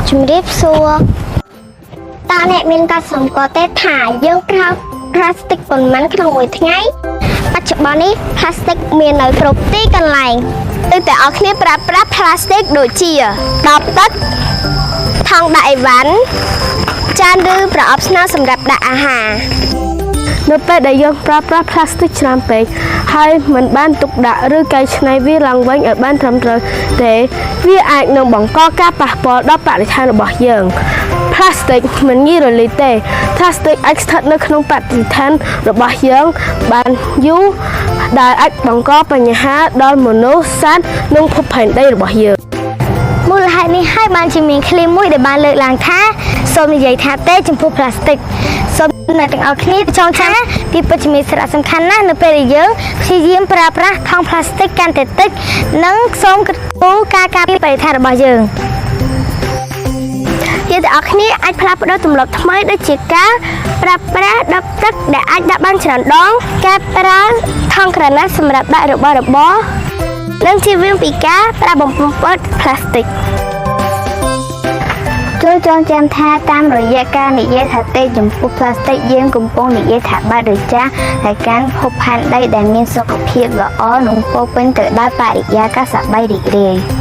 ជំរាបសួរតើអ្នកមានកត់សម្គាល់ទេថាយើងប្រើផ្លាស្ទិកប៉ុន្មានក្នុងមួយថ្ងៃបច្ចុប្បន្ននេះផ្លាស្ទិកមាននៅគ្រប់ទីកន្លែង យើងទាំងអស់គ្នាប្រើប្រាស់ផ្លាស្ទិកដូចជាដបទឹកថង់ដាក់អីវ៉ាន់ចានឬប្រអប់ស្នោសម្រាប់ដាក់អាហារ នៅពេលដែលយើងប្រើប្រាស់ផ្លាស្ទិកច្រើនពេកហើយមិនបានទុកដាក់ឬកែច្នៃវាឡើងវិញឲ្យបានត្រឹមត្រូវទេវាអាចនឹងបង្កការប៉ះពាល់ដល់បរិស្ថានរបស់យើងផ្លាស្ទិកមិនងាយរលាយទេផ្លាស្ទិកអាចស្ថិតនៅក្នុងបរិស្ថានរបស់យើងបានយូរដែលអាចបង្កបញ្ហាដល់មនុស្សសត្វនិងភពផែនដីរបស់យើង មូលហេតុនេះហើយបានជាមានឃ្លាមួយដែលបានលើកឡើងថាសូមនិយាយថាទេចំពោះផ្លាស្ទិកសូមអ្នកទាំងអស់គ្នាចងចាំពីពិតជាមានសារៈសំខាន់ណាស់នៅពេលដែលយើងព្យាយាមប្រើប្រាស់ថង់ផ្លាស្ទិកកាន់តែតិចនិងសូមគិតគូរការការពារបរិស្ថានរបស់យើង យើងទាំងអស់គ្នាអាចផ្លាស់ប្ដូរទម្លាប់ថ្មីដូចជាការប្រើប្រាស់ដបទឹកដែលអាចដាក់បានច្រើនដងការប្រើថង់ក្រណាត់សម្រាប់ដាក់របស់របរនិងជៀសវាងពីការប្រើបំពង់ពតផ្លាស្ទិក ចូលចងចាំថាតាមរយៈការនិយាយថាទេចំពោះផ្លាស្ទិកយើងកំពុងនិយាយថាបាត់ឬចាស់ហើយកាន់ភពផែនដីដែលមានសុខភាពល្អនិងពោរពេញទៅដោយបរិយាកាសសប្បាយរីករាយ។